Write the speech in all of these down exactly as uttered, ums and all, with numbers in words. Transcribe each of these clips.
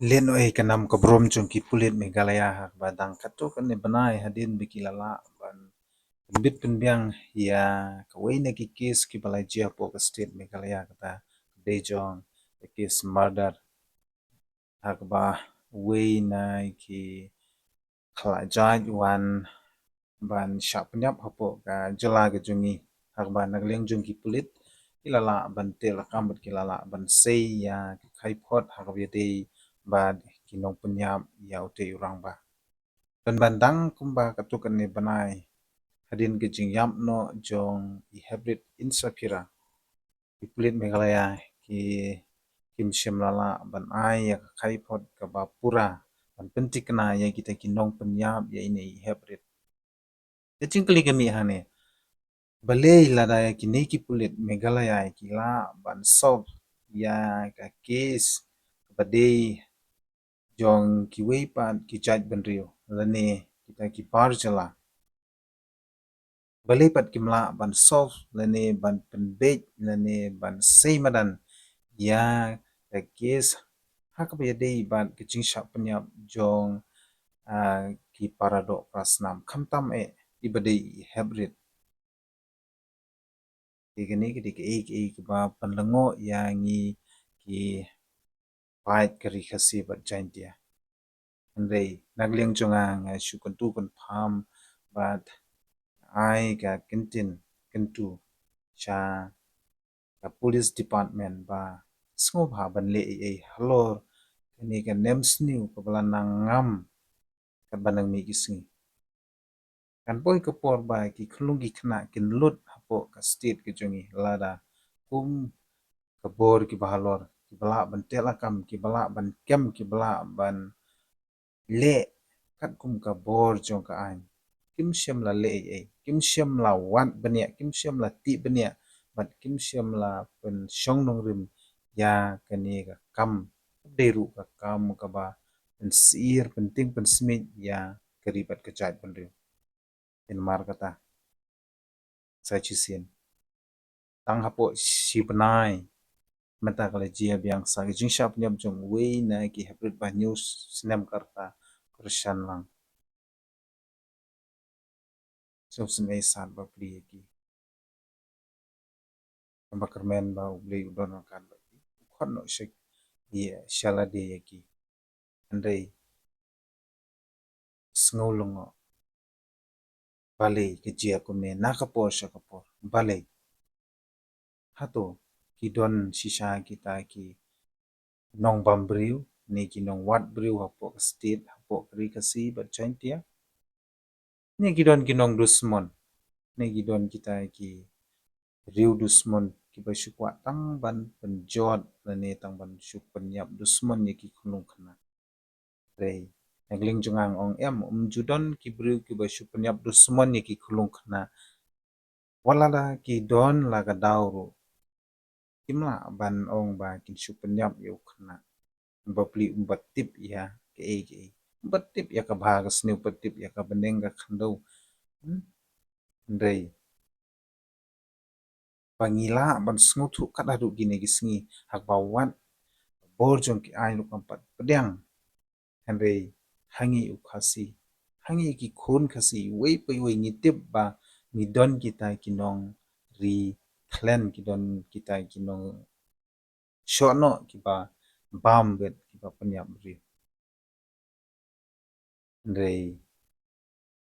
Leit noh ei ka nam ka burom jong ki pulit Meghalaya ha kaba dang katto katne bnai hadien ba ki la lah ban pynbit pynbiang ïa kawei na ki case kiba la jia hapoh ka state Meghalaya, kata ka dei jong ka case murder, ha kaba wei na ki khlajait u wan ban shah pynïap hapoh ka jylla ka jong ngi, ha kaba na ka liang jong ki pulit ki la lah ban teh lakam bad ki la lah ban sei ïa ka khaïi phot ha kaba ïadei bad ki nongpynïap ïa utei u rangbah. Don ban dang kumba katto katne bnai hadien ka jingïap noh jong i Heprit Insapira, ki pulit Meghalaya ki, kim shym la lah ban ai ïa ka khaïi phot kaba pura ban pynthikna ïa kita ki nongpynïap ïa ine i Heprit. Te jingkylli ka mih hangne, balei lada ïa kine ki pulit Meghalaya ki lah ban solve ïa ka case kaba dei jong kiwei pat ki jaitbynriew lane kita ki bar jylla, balei pat kim lah ban solve lane ban pynbeit lane ban sei madan ïa ka case ha kaba ïadei bad ka jingshah pynïap jong, ah, ki para doh para snam, khamtam eh iba dei i Heprit. Te kane ka dei kaei kaei kaba pynlyngngoh ïa ngi ki paid ka Ri Khasi bad Jaintia. Hynrei na ka liang jong nga, nga shu kyntu kynpham bad ai ka kyntien kyntu sha ka police department ba sngewbha ban leh ei ei halor kane ka nemsniew kaba la nang ngam katba nang mih ki sngi. Kan poi ka por ba ki khyllung ki khynnah kin lut hapoh ka state ka jong ngi lada kum ka bor kiba halor, kiba lah ban teh lakam, kiba lah ban kem, kiba lah ban leh katkum ka bor jong ka aiñ, kim shym la leh ei ei, kim shym la wad bniah, kim shym la tih bniah, bad kim shym la pynshong nongrim ïa kane ka kam, dei ruh ka kam kaba pynsyier, pyntieng pynsmiej ïa ka ri bad ka jaitbynriew. Te namar kata, sa shisien, tang hapoh shi bnai mynta ka la jia biang sa ka jingshah pynïap jong uwei na ki Heprit ba hynñiew snem ka rta kyrshan lang. Sngewsynei sat bapli ïa ki. Kaba kyrmen ba U Blei u don ryngkat bad ki, u khot noh sha ki, ïa, sha lade ïa ki. Hynrei sngew lyngngoh, balei ka jia kumne na ka por sha ka por? Balei? Hato ki don shisha kita ki nongbam briew ne ki nongwad briew hapoh ka state, hapoh ka Ri Khasi bad Jaintia? Ne ki don ki nongdusmon, ne ki don kita ki riew dusmon kiba shu kwah tang ban pynjot lane tang ban shu pynïap dusmon ïa ki khyllung khynnah? Hynrei na ka liang jong nga nga ong em, um ju don ki briew kiba shu pynïap dusmon ïa ki khyllung khynnah. Wat lada ki don la ka daw ruh, kim lah ban ong ba kin shu pynïap ïa u khynnah. Bapli um pat tip ïa kaei kaei, um pat tip ïa ka bha ka sniew, um pat tip ïa ka bneng ka khyndew. Hmm? Hynrei ba ngi lah ban sngewthuh kat haduh kine ki sngi, ha kaba wat bor jong ki aiñ ruh kam pat pdiang. Hynrei ha ngi u Khasi, ha ngi ki khun Khasi, iwei pa iwei ngi tip ba ngi don kita ki nongri thlen, ki don kita ki nongshohnoh kiba bam bad kiba pynïap briew. Hynrei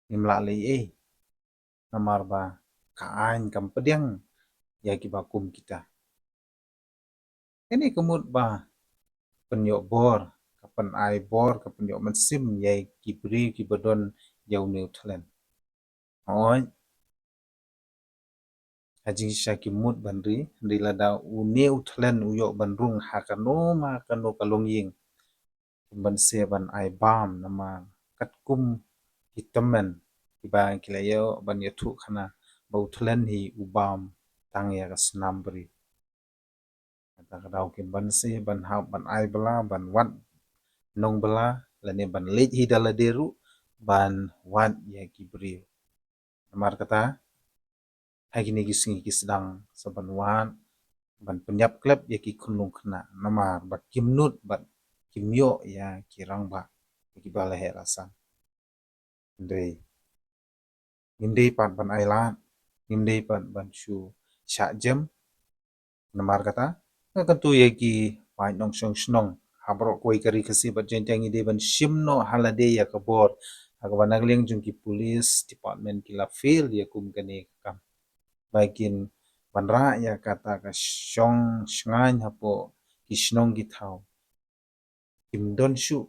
ngim lah leh ei ei namar ba ka aiñ kam pdiang ïa kiba kum kita. Kane ka mut ba ka pynïoh bor, ka pynai bor, ka pynïoh mynsiem ïa ki briew kiba don ïa une u thlen. Hooid, ha jingshisha kim mut ban ri, hynrei lada une u thlen u ïoh ban rung ha kano ma kano ka longïing, kim banse ban ai bam, namar katkum ki tymmen kiba ki la ïoh ban ïathuh khana ba u thlen hi u bam tang ïa ka snam briew. Kata ka daw kim banse ban hap ban ai bylla, ban wad nongbylla, lane ban leit hi da lade ruh ban wad ïa ki briew. Namar kata, ha kine ki sngi ki sdang sa ban wad, ban pynïap klep ïa ki khunlung khynnah, namar ba kim nud bad kim ïoh ïa ki rangbah, ïa kiba la heh la san. Hynrei ngim dei pat ban ailad, ngim dei pat ban shu shah jem. Namar kata, nga kyntu ïa ki paid nongshong shnong ha baroh kawei ka Ri Khasi bad Jaiñtia, ngi dei ban shim noh ha lade ïa ka bor ha kaba na ka liang jong ki police department ki la fail ïa kum kane ka kam. Ba kin wanrah ïa kata ka shong shngaiñ hapoh ki shnong ki thaw. Kim don shuh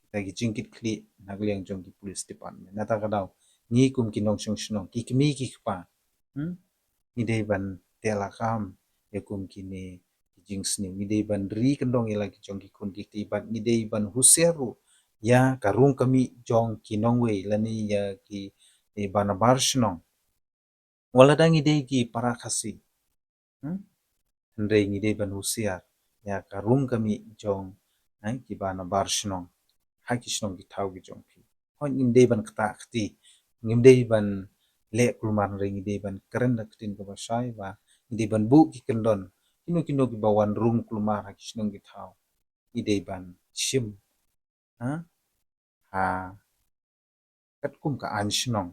kita ki jingkitkhlieh na ka liang jong ki police department. Nata ka daw, ngi kum ki nongshong shnong, ki kmie ki kpa, hmm? Ngi dei ban teh lakam ïa kum kine ki jingsniew. Ngi dei ban ri kyndong ïa la ki jong ki khun ki kti bad ngi dei ban husiar ruh ïa ka rung ka mih jong ki nongwei lane ïa ki, eh, ba nabar shnong. Wat lada ngi dei ki para Khasi, hmm? Hynrei ngi dei ban husiar ïa ka rung ka mih jong, eh, kiba nabar shnong ha ki shnong ki thaw ki jong phi. Hooid, ngim dei ban ktah kti, ngim dei ban leh kulmar, hynrei ngi dei ban kren da ka ktien kaba shai ba ngi dei ban buh ki kyndon, kino kino kiba wan rung kulmar ha ki shnong ki thaw, ngi dei ban shim, ha, ha katkum ka aiñ shnong.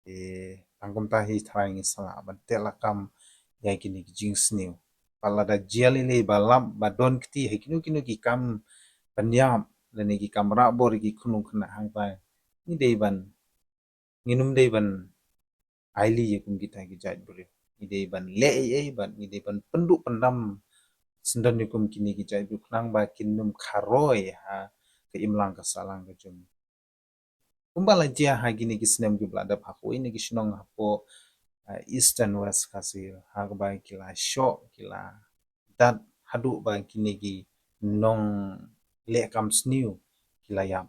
Eh, tang kumta hi tharai ngi sa lah ban teh lakam ïa kine ki jingsniew. Bad lada jia lei lei ba lap ba don kti ha kino kino ki kam pynïap lane ki kam rah bor ïa ki khunlung khynnah hangta, ngi dei ban, ngin ym dei ban ailad ïa kum kita ki jait briew. Ngi dei ban leh ei ei bad ngi dei ban pynduh pyndam syndon ïa kum kine ki jait briew khnang ba kin ym kharoi ha ka imlang ka sahlang ka jong ngi. Kumba la jia ha kine ki snem kiba la dep ha kawei na ki shnong hapoh, eh, Eastern West Khasi Hills, ha kaba ki la shoh, ki la dat haduh ba kine ki nongleh kam sniew ki la ïap.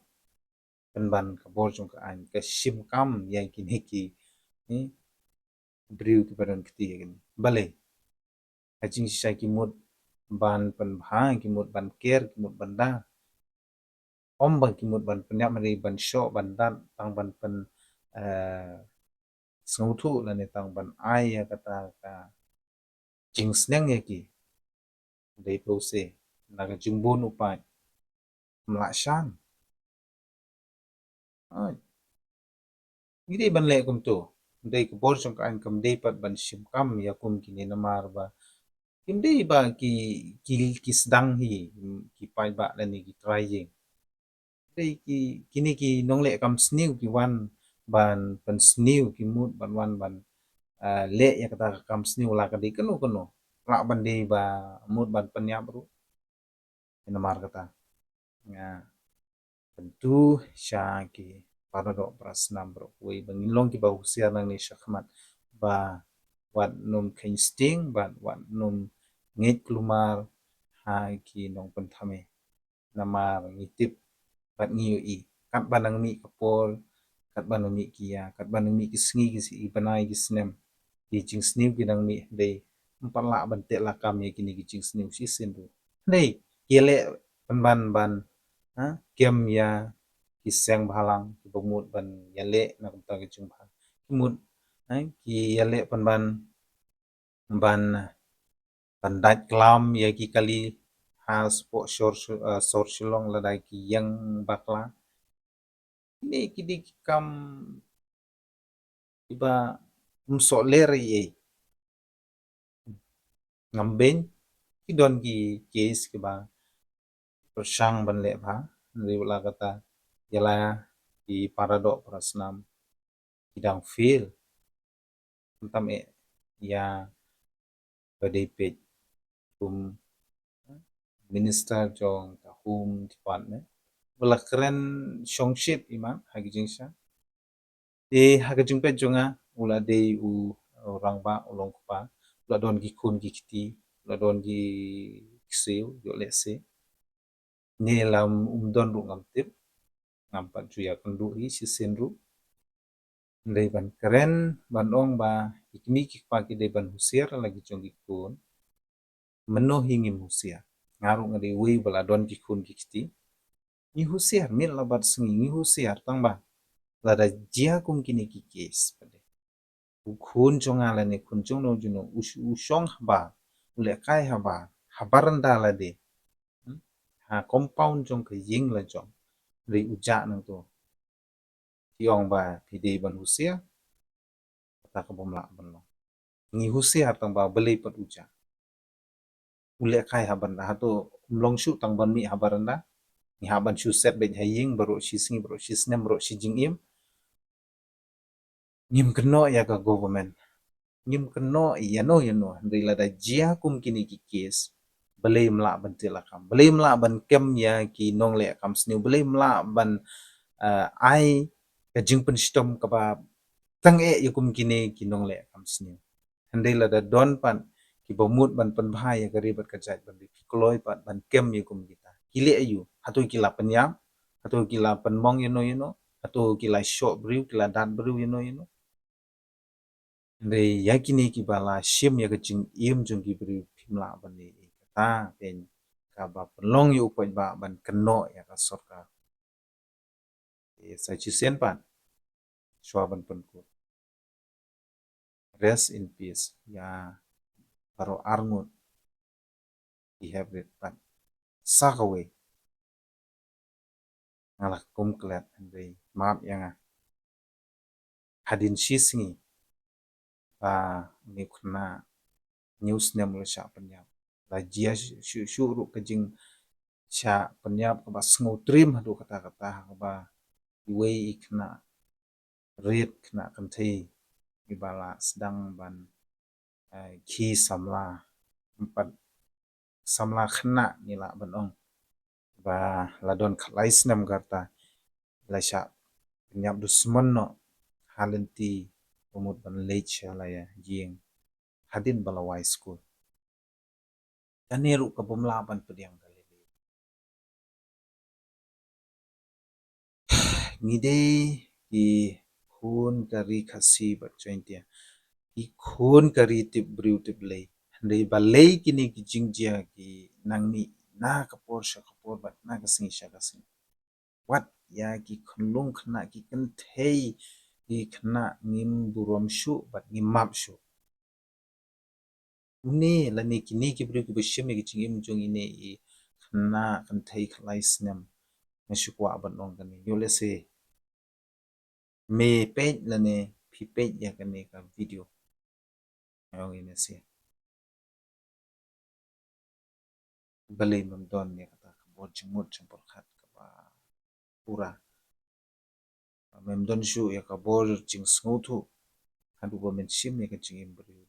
Pynban ka bor jong ka aiñ ka shim kam ïa kine ki, eh, briew kiba don kti ïa kine. Balei? Ha jingshisha ki mut ban pynbha, ki mut ban ker, ki mut ban da. Ym ba ki mut ban pynïap, hynrei ban shoh, ban dat, tang ban pyn, eh, sngewthuh lane tang ban ai ïa kata ka jingsneng ïa ki. Dei pynse na ka jingbun u paid. Ym lah shan. Ai. Ngi dei ban leh kumto. Dei ka bor jong ka aiñ kam dei pat ban shim kam ïa kum kine namar ba kim dei ba ki, ki, ki sdang hi, ki paidbah lane ki trai ïing. Dei ki, kine ki nongleh kam sniew ki wan ban pynsniew, ki mut ban wan ban, ah, leh ïa kata ka kam sniew la ka dei kano kano. Lah ban dei ba mut ban pynïap ruh. Namar kata nga kyntu sha ki paradoh parasnam baroh kawei ba ngin long kiba husiar nangne shakhmat, ba wat nym kheiñ sting bad wat nym ngeit kulmar ha ki nongpynthame. Namar ngi tip bad ngi ïohi katba nang mih ka por, katba nang mih ki ïa, katba nang mih ki sngi, ki sngi, ki bnai, ki snem, ki jingsniew ki nang mih, hynrei ym pat lah ban teh lakam ïa kine ki jingsniew shisien ruh. Hynrei ki ïaleh pynban ban, ha, kem ïa ki seng bhalang kiba mut ban ïaleh na ka bynta ka jingbha. Ki mut, ha, ki ïaleh pynban ban, ban dait klam ïa ki kali ha sboh sor, eh, sor Shillong lada ki ïeng bakla. Kine ki dei ki kam kiba ym soh ler ei ei. Ngam beiñ, ki don ki case kiba pyrshang ban leh bha, hynrei la kata ïa la ki paradoh parasnam ki dang fail. Khamtam eh ïa ba dei peit kum minister jong ka Home Department ba la kren shongshit imat ha ki jingshisha. Te ha ka jingpeit jong nga u la dei u, u rangbah, u long kpa, u la don ki khun ki kti, u la don ki ksiew, ïoh lehse. Ne la um don ruh ngam tip, ngam pat ju ïakynduh hi shisien ruh. Hynrei ban kren ban ong ba ki kmie ki kpa ki dei ban husiar la ki jong ki khun. Mynno hi ngim husiar? Nga ruh nga dei uwei ba la don ki khun ki kti. Ngi husiar, miet la bad sngi ngi husiar, tang ba lada jia kum kine ki case pat de, u khun jong nga lane khun jong no jong no u sh-, u shong habar, u lehkai habar ha baranda lade. ha compound jong ka ïing la jong. Hynrei u jah nangto. Ki ong ba phi dei ban husiar, kata ka bym lah ban long. Ngi husiar tang ba balei pat u jah. U lehkai ha baranda, hato um long shuh tang ban mih ha baranda. Ngi hap ban shu set beit ha ïing baroh shi sngi, baroh shi snem, baroh shi jingim. Ngim kynnoh ïa ka government. Ngim kynnoh ïano ïano, hynrei lada jia kum kine ki case, balei ym lah ban tih lakam, balei ym lah ban kem ïa ki nongleh kam sniew, balei ym lah ban, eh, ai ka jingpynshitom kaba tang eh ïa kum kine ki nongleh kam sniew. Hynrei lada don pat kiba mut ban pynbha ïa ka ri bad ka jaitbynriew, ki kloi pat ban kem ïa kum kita. Ki leh aïu? Hato ki la pynïap? Hato ki la pynmong ïano ïano? Hato ki la shoh briew, ki la dat briew ïano ïano? Hynrei ïa kine kiba la shim ïa ka jingim jong ki briew phim lah ban leh ei. Kata kein kaba pynlong ïa u paidbah ban kynnoh ïa ka sorkar. Te sa shisien pat, shuwa ban pynkut, rest in peace ïa baroh arngut ki hep rit pat. Sa kawei, nga la kum klet, hynrei map ïa nga. Hadien shi sngi ba une u khynnah hynñiew snem u la shah pynïap. La jia shuh shuh ruh ka jingshah pynïap kaba sngewtriem haduh katta katta, kaba iwei i khynnah rit, khynnah kynthei, iba la sdang ban, eh, khie samla, em pat samla khynnah ngi lah ban ong, ba la don khatlai snem ka rta, la shah pynïap dusmon noh ha lynti ba mut ban leit sha la ïing hadien ba la wai skul. Kane ruh ka bym lah ban pdiang ka lei lei. Ngi dei ki khun ka ri Khasi bad Jaiñtia, ki khun ka ri tip briew tip Blei. Hynrei balei kine ki jingjia ki nang mih na ka por sha ka por bad na ka sngi sha ka sngi? Wat ïa ki khyllung khynnah, ki kynthei ki khynnah ngim burom shuh bad ngim map shuh. Une lane kine ki briew kiba shim ïa ki jingim jong ine i khynnah kynthei khatlai snem, nga shu kwah ban ong kane, ïoh lehse me peit lane phi peit ïa kane ka video. Nga ong ine se, balei mem don ïa kata ka bor jingmut jingpyrkhat kaba pura? Mem don shuh ïa ka bor jingsngewthuh haduh ba men shim ïa ka jingim briew.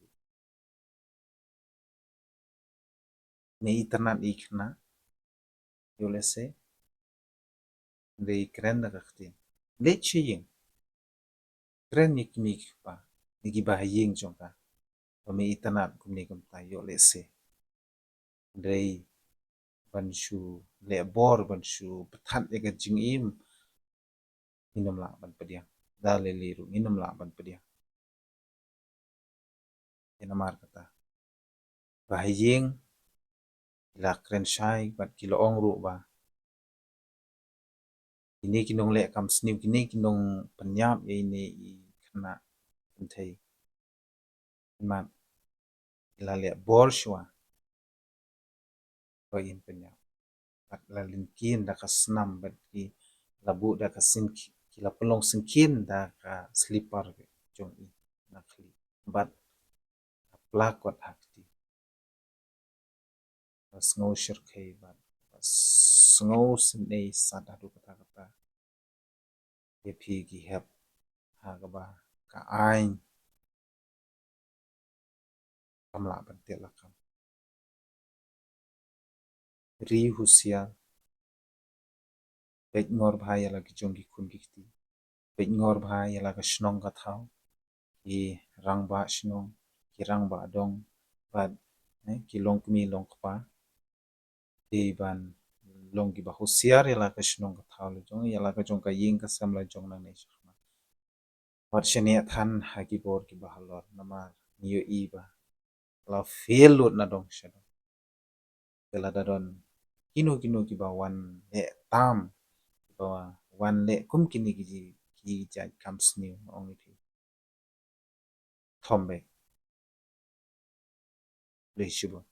Me itynnad i khynnah, ïoh lehse, hynrei kren da ka ktien, leit sha ïing, kren ïa ki kmie ki kpa, ïa kiba ha ïing jong ka, ba me itynnad kumne kumta, ïoh lehse. Hynrei ban shu leh bor, ban shu pynthat ïa ka jingim, ngin ym lah ban pdiang. Da lei lei ruh ngin ym lah ban pdiang. Te namar kata, ba ha ïing ki la kren shai bad ki la ong ruh ba kine ki nongleh kam sniew, kine ki nongpynïap ïa ine i khynnah kynthei, imat ki la leh bor shuwa ba kin pynïap. Bad la lyngkien da ka snam bad ki la buh da ka syngkien, ki la pynlong syngkien da ka slipper jong i na khlieh bad ka pla kot ha kti. Ba sngew shyrkhei bad ba sngew synei sat haduh katta katta ïa phi ki hep, ha kaba ka aiñ kam lah ban tih lakam. Ri husiar, peit ngor bha ïa la ki jong ki khun ki kti, peit ngor bha ïa la ka shnong ka thaw, ki rangbah shnong, ki rangbah dong, bad, eh, ki longkmie longkpa. Dei ban long kiba husiar ïa la ka shnong ka thaw la jong, ïa la ka jong ka ïing ka sem la jong nangne shakhmat. Wat shaniah than ha ki bor kiba halor, namar ngi ïohi ba la fail lut na dong sha dong. Te lada don kino kino kiba wan leh tam, kiba wan leh kum kine ki, ki jait kam sniew, nga ong ïa phi, thom beit. Khublei shibun.